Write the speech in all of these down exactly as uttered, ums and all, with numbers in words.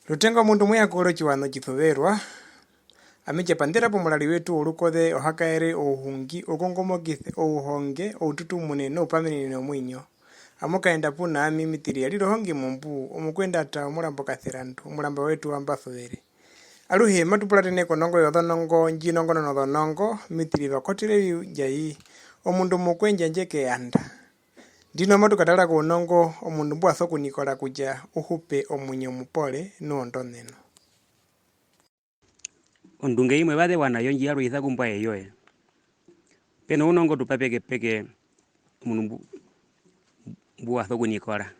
Rutenga omundu mu ya kura otjiwaṋa otjisuverwa. Ami tja pandera pomurari wetu worukoze, o ha kaere ouhungi, oukongomokise, ouhonge, oututumune, noupamenene womuinyo. Amu kaenda puna ami, Mitiri ya rire ohongi mumbu, omukwendata, omurambo Kaserandu, omuramba wetu wa Mbasuvere. Aruhe matu puratene konongo yozonongo, ndji nongonona ozonongo, Mitiri Vakotere Ndjai, omundu omukwendjandje keyanda. Ndino matu katara kounongo omundu mbwa sokunikora kutja u hupe omuinyo omupore nu wondoṋeno. Ondunge imwe va zewa na yo ndji yarwe isa kumbwa eyoye. Pe nounongo tupa pekepeke omundu mbu-, mbu wa sokunikora.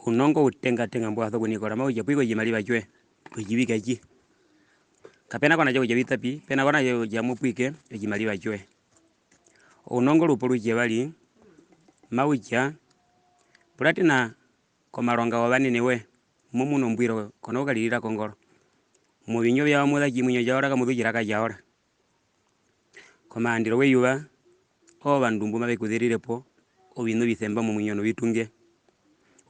Ounongo outengatenga mbu wa sokunikora, mau tja pwike otjimariva tjoye, otjivike atjihe. Kape na kona tja kutja vi ṱa pi, pe na kona tja kutja mo pwike otjimariva tjoye. Ounongo rupa orutjavari, mau tja puratena komaronga wovanene woye, mo munu ombwiro, ko na kukaririra kongoro. Movinyo vyawo mu za tjimuinyo tja ora, kamu zu tjiraka tja ora. Komaandero weyuva, ovandu mbu mave ku zerire po oviṋa ovisemba momuinyo novitunge.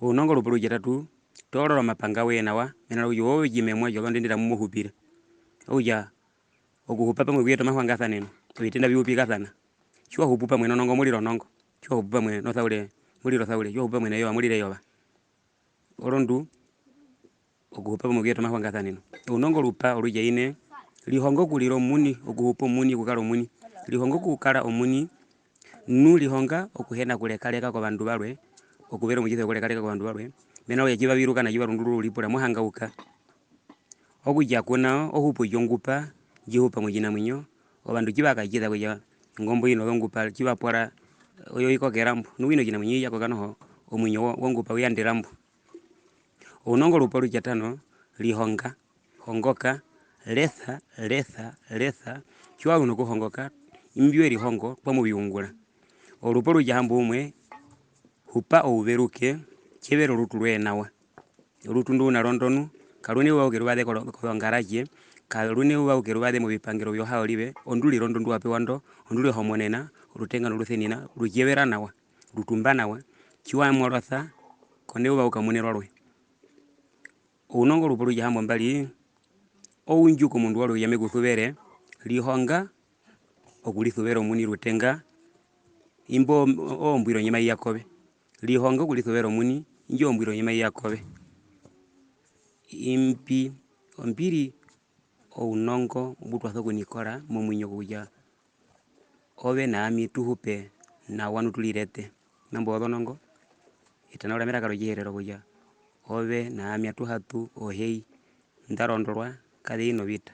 Ounongo rupa orutjatatu, toorora omapanga woye nawa, mena rokutja oove otjimemwa tjozondendera mu mo hupire. Okutja, okuhupa pamwe ku yeta omahwangasaneno, ovitenda vi upikasana. Tji wa hupu pamwe nonongo, mo rire onongo. Tji wa hupu pamwe nosaure, mo rire osaure. Tji wa hupu pamwe neyova, mo rire eyova. Orondu, okuhupa pamwe ku yeta omahwangasaneno. Ounongo rupa orutjaine, rihonga okurira omuini, okuhupa omuini, okukara omuini. Rihonga okukara omuini, nu rihonga okuhena kurekareka kovandu varwe, okuvera omutjise wokurekareka kovandu varwe. Mena rokutja tji va viruka na tji va rundurura ouripura, mo hangauka. Okutja ku nao, ohupo yongupa, ndji hupa motjinamuinyo, ovandu tji va katjiza kutja engombo ino zongupa, tji va pwara, oyo i koka erambo. Nu wina otjinamuinyo tji tja koka noho, omuinyo wo-, wongupa u yanda erambo. Ounongo rupa orutjatano, rihonga, hongoka, lesa, lesa, lesa, tji wa zu nokuhongoka, imbi we rihongo, twa mo viungura. Orupa orutjahamboumwe, hupa ouveruke, tjevera orutu rwoye nawa. Orutu ndu u na ro ndo nu, karu na eyuva u ke ru vaze ko-, kozongaratje, karu na eyuva u ke ru vaze movipangero vyohaorive, ondu ri ro ndo ndu wa pewa ndo, ondu ri ohomonena, orutenga norusenina, ru tjevera nawa, ru tumba nawa, tji wa morosa, ko na eyuva u kamune rwarwe. Ounongo rupa orutjahambombari, oundju komundu warwe kutja me ku suvere, rihonga okurisuvera omuini rutenga, imbo o-, ombwiro ndji mai ya kove. Rihonga okurisuvera omuini, indjo ombwiro ndji mai ya kove. Imbi, ombi ri ounongo mbu twa sokunikora momuinyo kutja ove na ami tu hupe nawa nu tu rirete. Mambo wozonongo, e tanaura meraka rOtjiherero kutja ove na ami atu ha tu ohei nḓa rondorwa kaze i novita.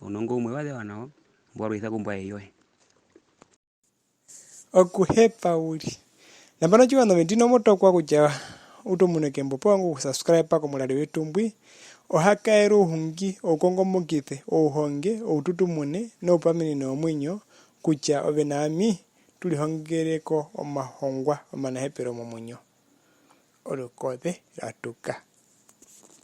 Ounongo umwe wa zewa nao mbu wa rwisa kumbwa eyoye. Okuhepa uri. Nambano, tjiwaṋa ove, ndino mo tokwa kutja u tu mune kembo, poo u vanga okusubscriba komurari wetu mbwi, o ha kaere ouhungi, oukongomokise, ouhonge, oututumune, noupamenene womuinyo, kutja ove na ami tu rihongere ko omahongwa omanahepero momuinyo. Orukoze rwa tuka.